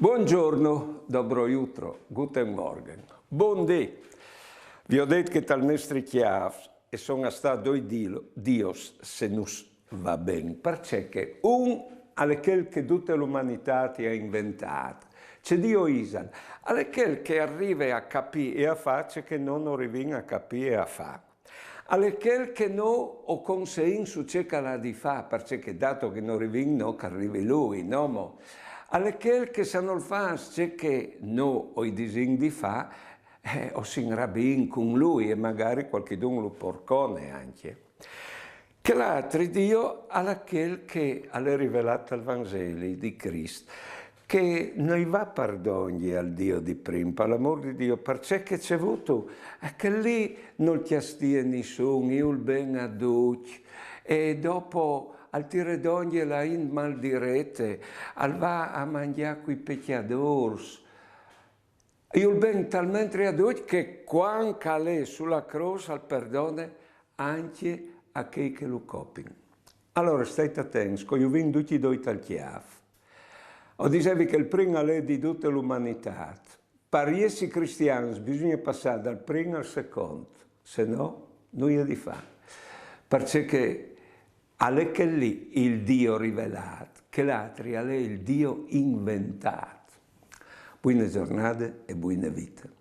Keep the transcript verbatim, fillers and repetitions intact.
Buongiorno, dobro jutro, guten Morgen, bundì. Vi ho detto che tal nestri cjâfs e son a stâ doi dilo, dios, se nus va ben, parcè che un al è chel che dute l'umanitât i à inventât. Ce dio isal? Al è chel che al rive a capî e a fâ ce che nô no rivìn a capî e a fâ. Al è chel che nô o conseìn su ce che al à di fâ, parcè che dato che no rivìn nô, che al rivi lui, no mo? Al è chel che se nol fâs ce che nô o i disìn di fâ, eh, o si inrabiìn cun lui e magari cualchidun lu porcone ancje. Chel altri dio al è chel che al è rivelât al Vanzeli di Crist, che no i va par dongje al Dio di prin, par l'amôr di Dio, parcè che ce vutu, eh, chel li nol cjastie nissun, i vûl ben a ducj, e dopo al tire dongje la int maldirete, al va a mangjâ cui pecjadôrs, i vûl ben talmentri a ducj che cuant che al è su la crôs al perdone ancje a chei che lu copin. Alore stait atents, che ju vin ducj i doi tal cjâf. O disevi che il prin al è di dute l'umanitât. Par jessi cristians bisugne passâ dal prin al secont, se no nuie di fâ. Parcè che al è chel li il Dio rivelât, chel altri al è il Dio inventât. Buine zornade e buine vite.